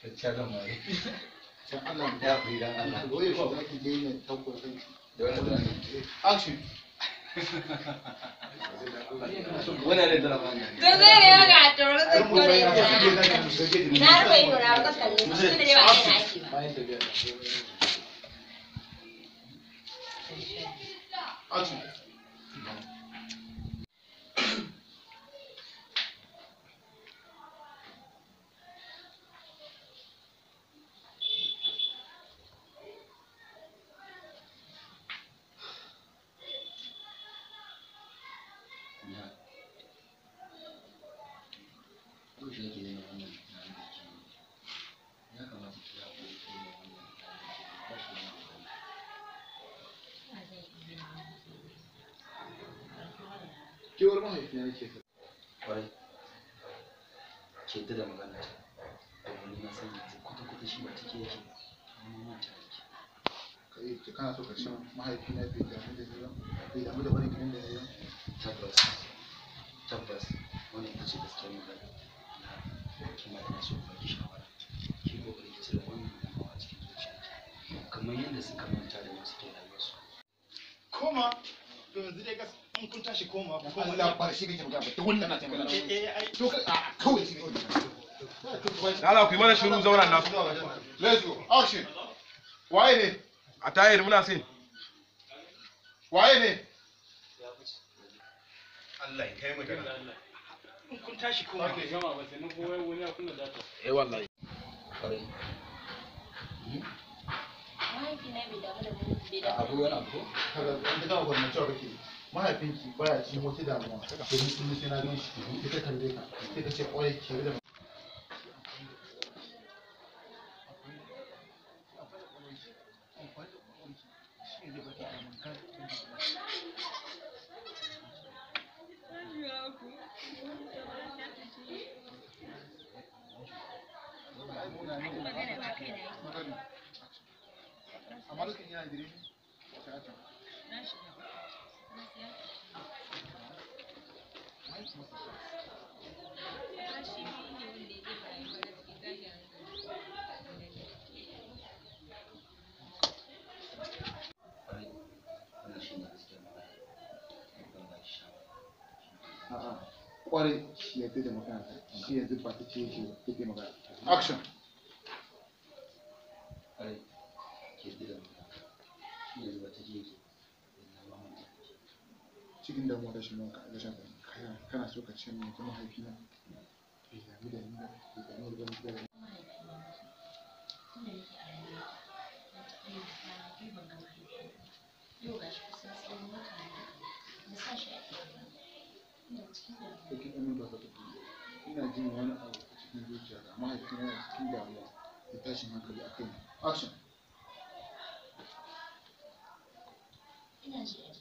Gaskiya zan mare. Dan Allah Ya fi dan Allah. Goye shi zaki daina takura kanki. Da wannan Action. Wannan ne tana bani. To zai ne maka a tsoron zai kore na. Na rufe ido na ba kalle ba. Tunda dai ba kai na ake ba. Bayan tafiya da Action. Ya. Yaushe yake daina wannan tunanin da ke yi? Ya kamata ki haƙuri ki daina wannan tunanin da ke yi. Ba shi da amfani. Kewar mahaifina nake so. Ƙwarai. Ki yadda da magana ta. Domin ni na san yanzu kwata-kwata shi ba take yake ba. Amma manta yake. Kai ce kana so ka ce mahaifina bai damu da ni ba, bai damu da wani gidan da ni ba. Tabbas. Tabbas. Wannan ita ce gaskiyar magana. Na kima ina so in baki shawara. Ki ƙoƙari ki cire wannan damuwa a cikin zuciyarki. Kamar yadda suka manta da mu suke rayuwarsu. Koma, to yanzu dai gas in kun tashi koma ku koma. Allah ba shi kake magana ba, ta wannan na taimaka. Eh eh ai To ka a kawai shi kake magana. Allah ku yi mana shiru zauren nasu. Let's go. Action. Waye ne? A tayar muna sin. Waye ne? Allah ya kai mu da in kun tashi koma. Okay. Eh wallahi. Ƙwarai. Mahaifina bai damu da mu bai damu. Akwai wani abu ko? Kaga an ta gama gwamnati cewa kake mahaifinki baya cikin wata damuwa domin kullum sai na gan shi sai ta kalle ka sai ka ce ƙwarai ki da Magana ba kai na ake. Amma lokacin yana dire sai a can. Na shiga. Na siya. Shi ne wanda ya jefa rayuwa na cikin tashin hankali. Ƙwarai. Wannan shi ne gaskiyar magana. Zan baki shawara. A'a, ƙwarai shi yadda da magana ta, shi yanzu ba ta ce yake ba, take magana. Action. Ƙwarai. Ki yadda da magana. Shi yanzu ba take yake. Na ma manta yake. Cikin damuwa rashin wanka, rashin hankali, kana so ka ce min yanzu mahaifina bai damu da ni ba, bai damu da wani gidan. Mahaifina na so. Tunda nake a rayuwa, na taɓa yin kwana biyu ban ga mahaifina ba. Yau ga shi kusan tsawon wata huɗu. Na sa shi a ido na. Ina cikin damuwa. Ko kin ɗan ba ka tafi. Ina jin wani abu a cikin zuciyata, mahaifina yana cikin damuwa da tashin hankali a kaina. Action. Ina ji a